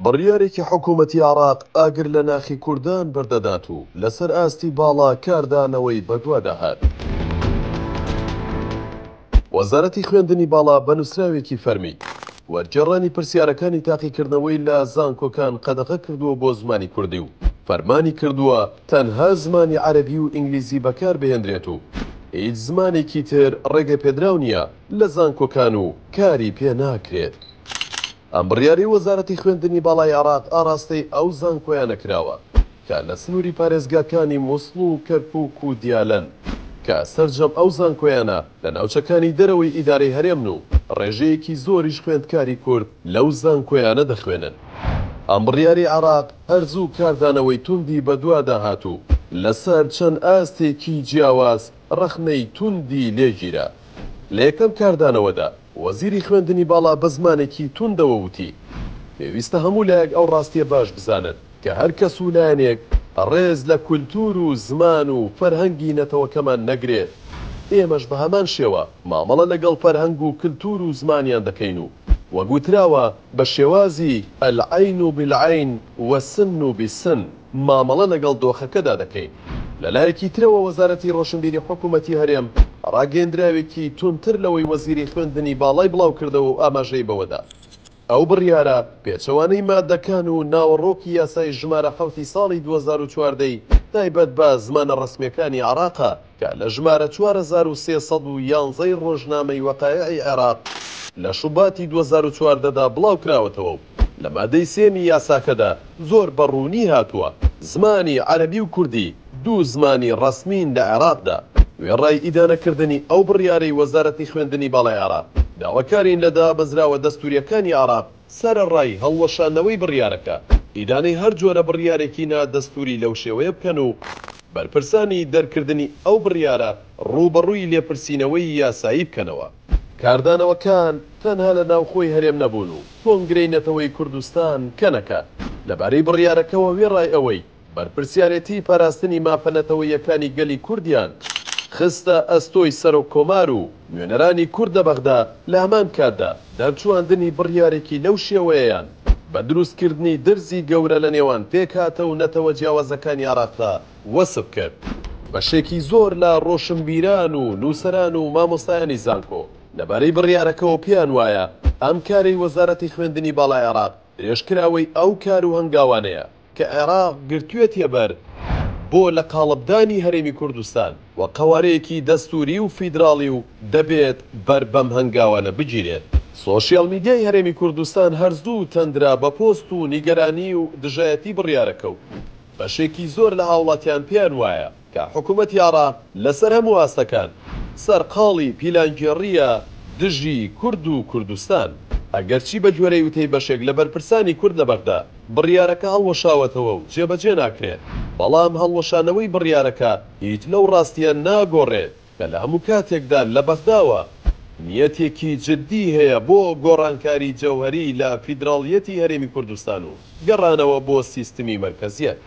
بڕیارێکی حکوومەتی عێراق ئاگر لە ناخی کوردان بەردەدات و لەسەر ئاستی باڵا کاردانەوەی بەدوادا هات. وەزارەتی خوێندنی باڵا بە نووسراوێکی فەرمی، وەرگێڕانی پرسیارەکانی تاقیکردنەوەی لە زانکۆکان قەدەغە کردووە بۆ زمانی کوردی و فەرمانی کردووە تەنها زمانی عەرەبی و ئینگلیزی بەکاربهێندرێت و هیچ زمانێکی تر ڕێگەپێدراو نییە لە زانکۆکان و کاری پێناکرێت. ئەم بڕیارەی وەزارەتی خوێندنی باڵای عێراق ئاڕاستەی ئەو زانکۆیانە کراوە کە لە سنووری پارێزگاکانی موسڵ و کەرکووک و دیالەن، کە سەرجەم ئەو زانکۆیانە لە ناوچەکانی دەرەوەی ئیدارەی هەرێمن و ڕێژەیەکی زۆریش خوێندکاری کورد لەو زانکۆیانە دەخوێنن. ئەم بڕیارەی عێراق هەر زوو کاردانەوەی توندی بەدوادا هات و لەسەر چەند ئاستێکی جیاواز ڕەخنەی توندی لێگیرا. لە یەکەم کاردانەوەدا وەزیری خوێندنی باڵا بە زمانێکی توندەوە وتی، پێویستە هەموو لایەک ئەو ڕاستییە باش بزانن کە هەر کەس و لایەنێک ڕێز لە کولتوور و زمان و فەرهەنگی نەتەوەکەمان نەگرێت، ئێمەش بە هەمان شێوە مامەڵە لەگەڵ فەرهەنگ و کلتوور و زمانیان دەکەین و وەک وتراوە بە شێوازی، العین بالعین و السن بالسن، مامەڵە لەگەڵ دۆخەکەدا دەکەین. لەلایەکی ترەوە وەزارەتی ڕۆشنبیری حکومەتی هەرێم ڕاگەیەندراوێکی توندتر لەوەی وەزیری خوێندنی باڵای بڵاوکردەوە و ئاماژەی بەوەدا ئەو بڕیارە پێچەوانەی مادەکان و ناوەڕۆکی یاسای ژمارە حەوتی ساڵی 2014 ی تایبەت بە زمانە ڕەسمییەکانی عێراقە کە لە ژمارە 4311 ی ڕۆژنامەی وەقایعی عێراق لە شوباتی 2014 دا بڵاوکراوەتەوە و لە مادەی سێیەمی یاساکەدا زۆر بە ڕوونی هاتووە زمانی عەرەبی و کوردی دوو زمانی ڕەسمین لە عێراقدا. وێڕای ئیدانەکردنی ئەو بڕیارەی وەزارەتی خوێندنی باڵای عێراق، داواکارین لە دامەزراوە دەستوورییەکانی عێراق سەرەڕای هەڵوەشاندنەوەی بڕیارەکە، ئیدانەی هەر جۆرە بڕیارێکی نادەستووری لەو شێوەیە بکەن و بەرپرسانی دەرکردنی ئەو بڕیارە ڕووبەڕووی لێپرسینەوەی یاسایی بکەنەوە. کاردانەوەکان تەنها لە ناوخۆی هەرێم نەبوون و کۆنگرەی نەتەوەیی کوردستان، کەنەکە، لەبارەی بڕیارەکەوە وێڕای ئەوەی بەرپرسیارێتیی پاراستنی مافە نەتەوەییەکانی گەلی کوردیان خستە ئەستۆی سەرۆک کۆمار و نوێنەرانی کورد لە بەغدا، لە هەمان کاتدا دەرچوواندنی بڕیارێکی لەو شێوەیەیان بە دروستکردنی درزی گەورە لە نێوان پێکهاتە و نەتەوە جیاوازەکانی عێراقدا وەسف کرد. بەشێکی زۆر لە ڕۆشنبیران و نووسەران و مامۆستایانی زانکۆ لەبارەی بڕیارەکەوە پێیان وایە ئەم کارەی وەزارەتی خوێندنی باڵای عێراق درێژکراوەی ئەو کار و هەنگاوانەیە کە عێراق گرتوێتیە بەر بۆ لە قاڵبدانی هەرێمی کوردستان وە قەوارەیەکی دەستووری و فیدراڵی و دەبێت بەر بەم هەنگاوانە بگیرێت. سۆشیال میدیای هەرێمی کوردستان هەر زوو تەندرا بە پۆست و نیگەرانی و دژایەتی بڕیارەکە و بەشێکی زۆر لە هاوڵاتیان پێیان وایە کە حکومەتی عێراق لەسەر هەموو ئاستەکان سەرقاڵی پیلانگێڕییە دژی کورد و کوردستان. ئەگەرچی بە گوێرەی وتەی بەشێک لە بەرپرسانی کورد لە بەغدا بڕیارەکە هەڵوەشاوەتەوە و جێبەجێ ناکرێت، بەڵام هەڵوەشانەوەی بڕیارەکە هیچ لەو ڕاستییە ناگۆڕێت کە لە هەموو کاتێکدا لە بەغداوە نیەتێکی جددی هەیە بۆ گۆڕانکاری جەوهەری لە فیدراڵیەتی هەرێمی کوردستان و گەڕانەوە بۆ سیستمی مەرکەزیەت.